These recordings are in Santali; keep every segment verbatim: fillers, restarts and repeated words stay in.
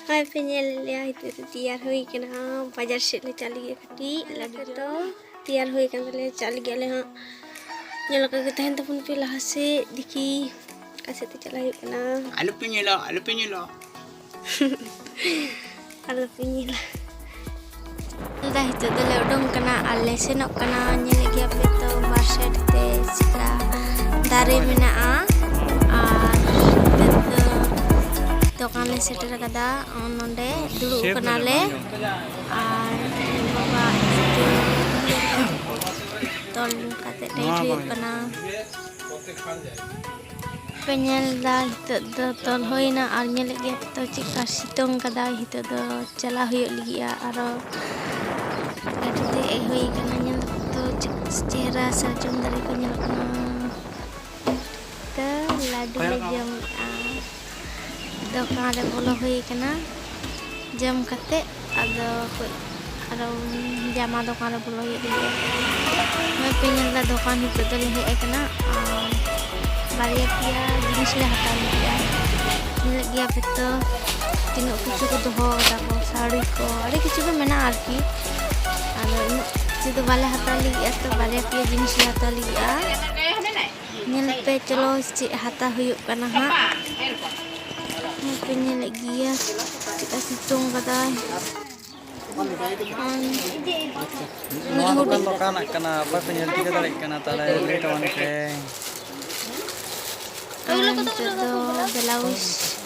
ᱱᱚᱜᱼᱚᱭ ᱯᱮ ᱧᱮᱞ ᱞᱮᱭᱟ, ᱱᱤᱛᱚᱜ ᱫᱚ ᱛᱮᱭᱟᱨ ᱦᱩᱭ ᱠᱟᱱᱟ, ᱵᱟᱡᱟᱨ ᱥᱮᱫ ᱞᱮ ᱪᱟᱞᱟᱜ ᱞᱟᱹᱜᱤᱫ ᱠᱟᱹᱴᱤᱡ ᱞᱟᱹᱰᱩ ᱫᱚ ᱛᱮᱭᱟᱨ ᱦᱩᱭ ᱠᱟᱱ ᱛᱟᱞᱮᱭᱟ, ᱪᱟᱞᱟᱜ ᱞᱟᱹᱜᱤᱫ ᱟᱞᱮ ᱦᱚᱸ᱾ ᱧᱮᱞ ᱟᱠᱟᱫ ᱜᱮ ᱛᱟᱦᱮᱱ ᱛᱟᱵᱚᱱ ᱯᱮ ᱞᱟᱦᱟ ᱥᱮᱫ, ᱫᱮᱠᱷᱤ ᱚᱠᱟ ᱥᱮᱫ ᱛᱮ ᱪᱟᱞᱟᱜ ᱦᱩᱭᱩᱜ ᱠᱟᱱᱟ᱾ ᱟᱞᱚᱯᱮ ᱧᱮᱞᱟ, ᱟᱞᱚᱯᱮ ᱧᱮᱞᱟ᱾ ᱟᱞᱚᱯᱮ ᱧᱮᱞᱟ᱾ ᱫᱟ ᱱᱤᱛᱚᱜ ᱫᱚᱞᱮ ᱩᱰᱩᱝ ᱠᱟᱱᱟ ᱟᱨ ᱞᱮ ᱥᱮᱱᱚᱜ ᱠᱟᱱᱟ᱾ ᱧᱮᱞᱮᱫ ᱜᱮᱭᱟ ᱯᱮ ᱛᱚ, ᱵᱟᱨ ᱥᱟᱭᱤᱰ ᱛᱮ ᱪᱮᱫᱠᱟ ᱫᱟᱨᱮ ᱢᱮᱱᱟᱜᱼᱟ᱾ ᱟᱨ ᱱᱤᱛᱚᱜ ᱫᱚ ᱫᱚᱠᱟᱱ ᱞᱮ ᱥᱮᱴᱮᱨ ᱟᱠᱟᱫᱟ᱾ ᱱᱚᱰᱮ ᱫᱩᱲᱩᱵ ᱠᱟᱱᱟᱞᱮ᱾ ᱟᱨ ᱵᱟᱵᱟ ᱛᱚᱞ ᱠᱟᱛᱮ ᱴᱟᱭᱤᱴ ᱦᱩᱭᱩᱜ ᱠᱟᱱᱟ᱾ ᱯᱮ ᱧᱮᱞ ᱮᱫᱟ, ᱱᱤᱛᱚᱜ ᱫᱚ ᱛᱚᱞ ᱦᱩᱭᱱᱟ ᱟᱨ ᱧᱮᱞᱮᱫ ᱜᱮᱭᱟ ᱯᱮ ᱛᱚ ᱪᱮᱫᱠᱟ ᱥᱤᱛᱩᱝ ᱠᱟᱫᱟᱭ᱾ ᱱᱤᱛᱚᱜ ᱫᱚ ᱪᱟᱞᱟᱣ ᱦᱩᱭᱩᱜ ᱞᱟᱹᱜᱤᱫᱼᱟ, ᱟᱨᱚ ᱜᱟᱹᱰᱤ ᱛᱮ ᱦᱮᱡ ᱦᱩᱭ ᱠᱟᱱᱟ᱾ ᱧᱮᱞ ᱫᱟᱯᱮ ᱛᱚ ᱪᱮᱫ ᱪᱮᱦᱨᱟ ᱥᱟᱨᱡᱚᱢ ᱫᱟᱨᱮ ᱠᱚ ᱧᱮᱞᱚᱜ ᱠᱟᱱᱟ᱾ ᱛᱚ ᱞᱟᱹᱰᱩ ᱞᱮ ᱡᱚᱢᱮᱫᱼᱟ᱾ ᱫᱚᱠᱟᱱ ᱨᱮ ᱵᱚᱞᱚ ᱦᱩᱭ ᱠᱟᱱᱟ᱾ ᱡᱚᱢ ᱠᱟᱛᱮ ᱟᱫᱚ ᱠᱟᱹᱡ ᱟᱨᱚ ᱡᱟᱢᱟ ᱫᱚᱠᱟᱱ ᱨᱮ ᱵᱚᱞᱚ ᱦᱩᱭᱩᱜ ᱞᱟᱹᱜᱤᱫ᱾ ᱱᱚᱜᱼᱚᱭ ᱯᱮ ᱧᱮᱞ ᱮᱫᱟ, ᱫᱚᱠᱟᱱ ᱱᱤᱛᱚᱜ ᱫᱚᱞᱮ ᱦᱮᱡ ᱟᱠᱟᱱᱟ᱾ ᱟᱨ ᱵᱟᱨᱭᱟ ᱯᱮᱭᱟ ᱡᱤᱱᱤᱥ ᱞᱮ ᱦᱟᱛᱟᱣ ᱞᱟᱹᱜᱤᱫᱼᱟ᱾ ᱧᱮᱞᱮᱫ ᱜᱮᱭᱟ ᱯᱮ ᱛᱚ ᱛᱤᱱᱟᱹᱜ ᱠᱤᱪᱷᱩ ᱠᱚ ᱫᱚᱦᱚ ᱠᱟᱫᱟ ᱠᱚ, ᱥᱟᱹᱲᱤ ᱠᱚ, ᱟᱹᱰᱤ ᱠᱤᱪᱷᱩ ᱜᱮ ᱢᱮᱱᱟᱜᱼᱟ ᱟᱨᱠᱤ᱾ ᱟᱫᱚ ᱩᱱᱟᱹᱜ ᱠᱤᱪᱷᱩ ᱫᱚ ᱵᱟᱞᱮ ᱦᱟᱛᱟᱣ ᱞᱟᱹᱜᱤᱫᱼᱟ, ᱛᱚ ᱵᱟᱨᱭᱟ ᱯᱮᱭᱟ ᱡᱤᱱᱤᱥ ᱞᱮ ᱦᱟᱛᱟᱣ ᱞᱟᱹᱜᱤᱫᱼᱟ᱾ ᱧᱮᱞ ᱯᱮ, ᱪᱚᱞᱚ ᱪᱮᱫ ᱦᱟᱛᱟᱣ ᱦᱩᱭᱩᱜ ᱠᱟᱱᱟ ᱦᱟᱸᱜ᱾ ᱱᱚᱜᱼᱚᱭ ᱯᱮ ᱧᱮᱞᱮᱫ ᱜᱮᱭᱟ ᱪᱮᱫᱠᱟ ᱥᱤᱛᱩᱝ ᱠᱟᱫᱟᱭ᱾ ᱱᱚᱣᱟ ᱫᱚᱠᱟᱱ ᱫᱚ ᱚᱠᱟᱱᱟᱜ ᱠᱟᱱᱟ? ᱚᱠᱚᱭ ᱯᱮ ᱧᱮᱞ ᱴᱷᱤᱠᱟᱹ ᱫᱟᱲᱮᱭᱟᱜ ᱠᱟᱱᱟ? ᱛᱟᱦᱞᱮ ᱞᱟᱹᱭ ᱛᱟᱵᱚᱱ ᱯᱮ᱾ ᱟᱨ ᱱᱤᱛᱚᱜ ᱫᱚ ᱵᱞᱟᱣᱩᱡᱽ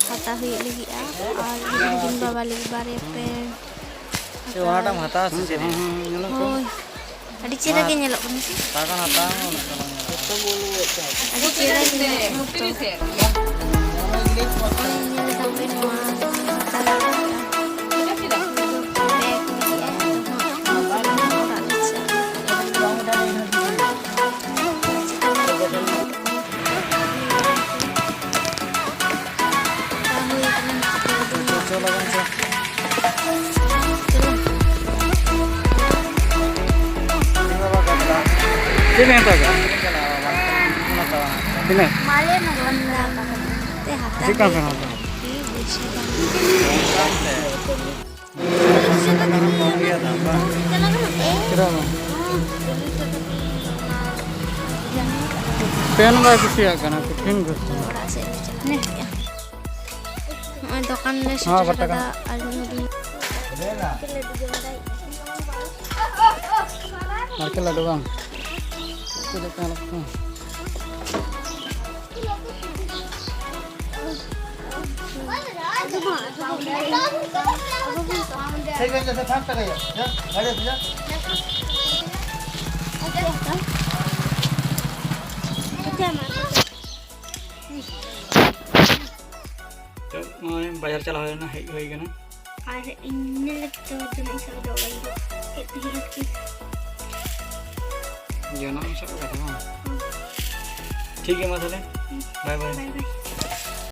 ᱦᱟᱛᱟᱣ ᱦᱩᱭᱩᱜ ᱞᱟᱹᱜᱤᱫᱼᱟ, ᱟᱨ ᱤᱧ ᱦᱩᱰᱤᱧ ᱵᱟᱵᱟ ᱞᱟᱹᱜᱤᱫ ᱵᱟᱨᱭᱟ ᱯᱮᱱᱴ᱾ ᱪᱮᱫ, ᱚᱱᱟᱴᱟᱜ ᱮᱢ ᱦᱟᱛᱟᱣᱟ ᱥᱮ ᱪᱮᱫ? ᱦᱳᱭ, ᱟᱹᱰᱤ ᱪᱮᱦᱨᱟ ᱜᱮ ᱧᱮᱞᱚᱜ ᱠᱟᱱᱟ ᱥᱮ? ᱚᱠᱟ ᱠᱷᱚᱱ ᱦᱟᱛᱟᱣᱟ, ᱩᱱᱟᱹᱜ ᱫᱚ ᱵᱟᱝ ᱧᱮᱞᱚᱜᱼᱟ᱾ ᱟᱹᱰᱤ ᱪᱮᱦᱨᱟ ᱜᱮ ᱧᱮᱞᱚᱜ ᱠᱟᱱᱟ ᱛᱚ᱾ ᱱᱚᱜᱼᱚᱭ ᱧᱮᱞ ᱫᱟᱯᱮ ᱱᱚᱣᱟ ᱦᱟᱛᱟᱣ ᱞᱟᱹᱜᱤᱫ᱾ ᱵᱮᱜᱽ ᱞᱟᱹᱜᱤᱫ ᱟᱭ, ᱟᱫᱚ ᱦᱟᱸᱜ ᱚᱲᱟᱜ ᱞᱮ ᱪᱟᱞᱟᱜᱼᱟ᱾ ᱦᱟᱛᱟᱣ ᱦᱩᱭ ᱠᱟᱱᱟ, ᱱᱤᱛᱚᱜ ᱫᱚ ᱩᱰᱩᱝ ᱪᱚ, ᱪᱚ, ᱞᱚᱜᱚᱱ ᱪᱚ᱾ ᱪᱚᱞᱚ᱾ ᱪᱮᱫ ᱵᱮᱱ ᱦᱟᱛᱟᱣ ᱠᱮᱫᱟ? ᱛᱤᱱᱟᱹᱜ? ᱢᱟᱞᱮ ᱱᱚᱝᱠᱟ ᱛᱮ ᱦᱟᱛᱟᱣ ᱪᱮᱫ ᱠᱟᱱ ᱦᱩᱭ ᱯᱮᱱ ᱠᱟᱱᱟ ᱦᱟᱛᱟᱣ? ᱟᱨᱠᱤ, ᱵᱮᱥᱤ ᱫᱟᱢ᱾ ᱪᱟᱞᱟᱜ ᱜᱟᱱᱚᱜ ᱛᱮ? ᱪᱮᱫᱟᱜ ᱵᱟᱝ? ᱯᱮᱱ ᱵᱟᱭ ᱠᱩᱥᱤᱭᱟᱜ ᱠᱟᱱᱟ, ᱠᱚᱴᱷᱤᱱ ᱜᱮ᱾ ᱚᱲᱟᱜ ᱥᱮᱫ ᱞᱮ ᱪᱟᱞᱟᱜ ᱞᱟᱹᱜᱤᱫᱼᱟ᱾ ᱱᱚᱜᱼᱚᱭ ᱫᱚᱠᱟᱱ ᱞᱮ ᱥᱮᱴᱮᱨ ᱠᱟᱫᱟ᱾ ᱟᱨ ᱢᱤᱫ ᱦᱚᱲ ᱫᱚ ᱟᱨ ᱪᱮᱫ ᱞᱟᱹᱰᱩ ᱵᱟᱝ? ᱪᱮᱫ ᱞᱮᱠᱟ ᱞᱮᱠᱟ? ᱛᱚ, ᱱᱚᱜᱼᱚᱭ ᱵᱟᱡᱟᱨ ᱪᱟᱞᱟᱣ ᱦᱩᱭ ᱞᱮᱱᱟ, ᱦᱮᱡ ᱦᱩᱭ ᱠᱟᱱᱟ᱾ ᱟᱨ ᱤᱧ ᱧᱮᱞ ᱞᱟᱹᱜᱤᱫ ᱛᱮ ᱡᱚᱱᱚᱜ ᱤᱧ ᱥᱟᱵ ᱮᱫᱟ, ᱚᱲᱟᱜ ᱤᱧ ᱦᱮᱡ ᱮᱱᱟ᱾ ᱡᱚᱱᱚᱜ ᱮᱢ ᱥᱟᱵ ᱠᱟᱫᱟ ᱵᱟᱝ? ᱴᱷᱤᱠ ᱜᱮᱭᱟ, ᱢᱟ ᱛᱟᱦᱞᱮ᱾ ᱵᱟᱭ ᱵᱟᱭ᱾ ᱵᱟᱭ ᱵᱟᱭ᱾